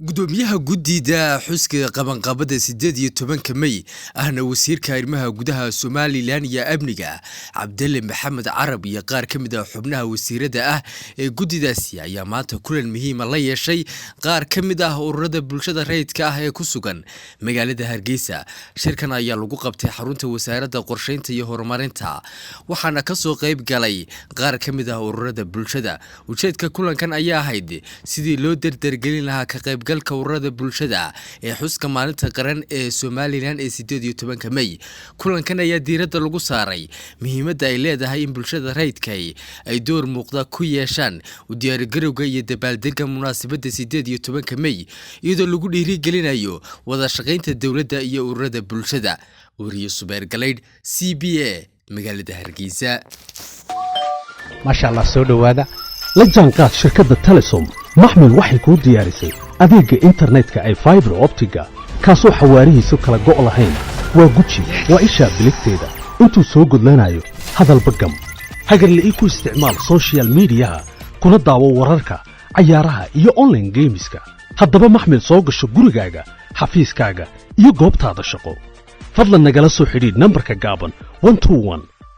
Gudoomiyaha guddida xuska qabanqaabada 18-ka Mey, ahna wasiirka arrimaha gudaha Somalilan iyo amniga, Cabdille Maxamed Carab, iyo qaar ka mid ah xubnaha wasiirada ah ee guddidaasi ayaa maanta kulan muhiima la yeeshay qaar ka mid ah ururada bulshada rayidka ah ee ku sugan magaalada Hargeysa. Shirkan ayaa lagu qabtay xarunta wasaaradda qorsheynta iyo horumarinta, waxaana kasoo qayb galay qaar ka mid ah ururada bulshada. Ujeedka kulankan ayaa ahayd sidii loo dardargelin lahaa ka qaybgalka ururada bulshada ee xuska maalinta qaran ee Somalilan ee 18-ka Mey. Kulankan ayaa diiradda lagu saaray muhiimadda ay leedahay in bulshada rayidka ay door muuqda ku yeeshaan u diyaargarowga iyo dabaaldega munaasabadda 18-ka Mey, iyadoo lagu dhiirigelinayo wada shaqaynta dowladda iyo ururada bulshada. Wariye Subeer Galaydh, CBA, magaalada Hargeysa. Maasha Allah, soo dhowaada. La jaanqaad shirkadda Telesom. Maxmil waxay kuu diyaarisay adeegga internetka ee fiber optiga, kaasoo xawaarihiisu kala go' lahayn. Waa guji, waa ishaa biligteeda intuu soo gudlanayo hadalba gam. Hagarle ii ku isticmaal soshiyal miidiyaha, kuna daawo wararka, cayaaraha iyo online geemiska. Haddaba maxmil, soo gasho gurigaaga, xafiiskaaga iyo goobtaada shaqo. Fadlan nagala soo xidhiidh nambarka gaaban 121.